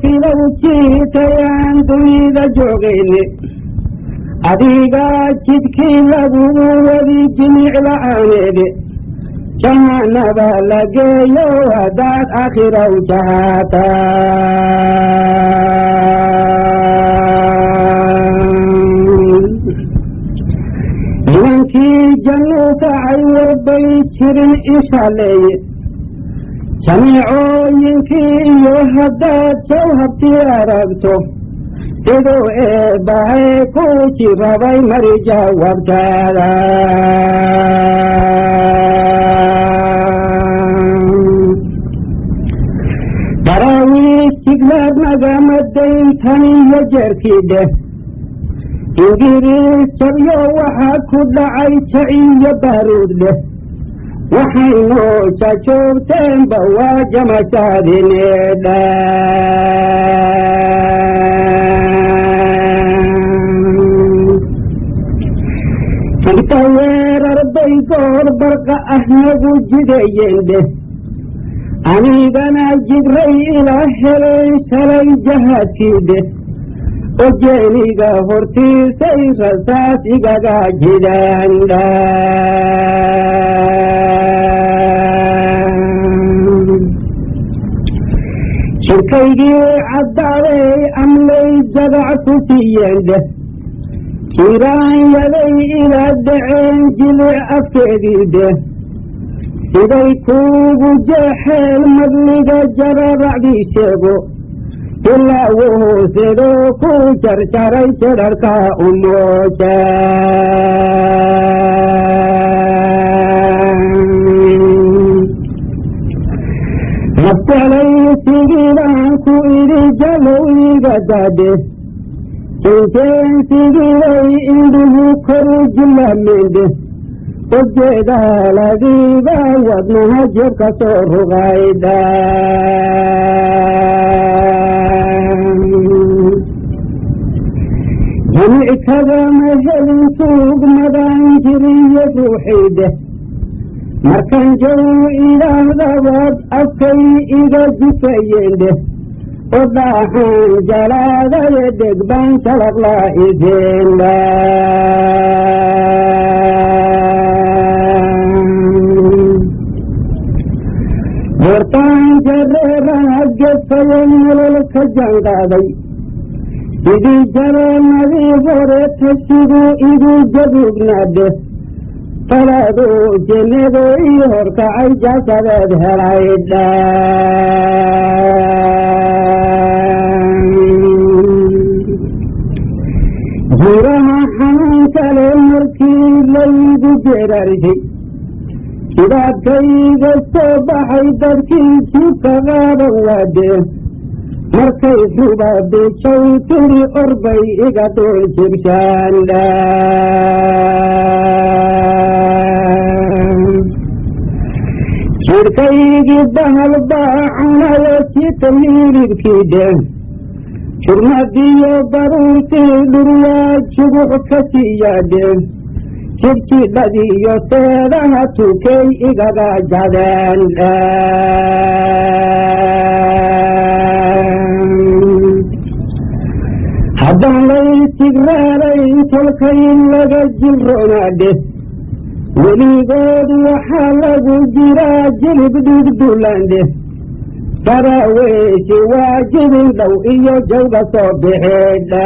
Filow jiitayaan dunida joogayne, adigaa jidkii lagugu wadi jimic la-aaneede, jahanaba la geeyo haddaad akhiraw jahaata. Nimankii jannuu kacay warbay jirin ishaleeye, jamiicooyinkii iyo haddaad jawhabtii aragto, siduu eebbahay ku jirabay mari jawaabtaada. Daraawiish jiglaad nagama dayntan iyo jeerkii dheh, Ingiriis jabyo waxaa ku dhacay jaciyo baaruud dheh, waxaynu jajoogteenba waa jamashaadineedha. Jigta weerar bay goor barqa ah nagu jideeyeen dheh, anigana jigray ila heleen shalay jahaadkii dheh, ojeeniga hortiisay rasaas igaga jidaan dha. Jirkaygii caddaaday amlay jagac ku siiyeen dheh, jiraanyaday ila dhaceen jilic afkeedii dheh, siday kuugu jeexeen madliga jararacdii sheego, ilaa wuhuu siduu ku jarjaray jidharka umooja. Nabjalaysigiibaan ku idhi jalow iga daade, jinjeensigiibay indhuhu koru jilameende, ujeedaaladiiba wadnaha jebka soo ruqaydha. Jimic kagama helin suug madaan jiriyo ruuxiidhe, markaan jow idhaahdabad afkay iga jifayendheh, o dhaaxaan jalaadaye dhegbaan jalaqlaa iseendha. Goortaan jareeraha gefaye nolol ka jaanqaaday, sidii jaranadii hore tashigu igu jabuugnaadhe, talaaduu jinnadu ii horkacay jasadeed helaydha. Jiraha xanuun kale markii laygu jeerarshay, jibaadkayga soo baxay dadkii jibka qaadan waadee, markay rubabijow tiri orbay iga dul jibshaandha. Jidhkaygii bahal baa cunayo jita hilibkii dheh, jurmadiyo baruurtii dhuryaa jugux ka siiyaadhe, jidhjidhadiyo seedaha tukay igaga jadeen. Haddaan laysigraarayn tolkay laga jilroonaadhe, weligood waxaa lagu jiraa jilib dhigdulandhe, daraaweeshi waa jibin dhow iyo jawga soo bixidha.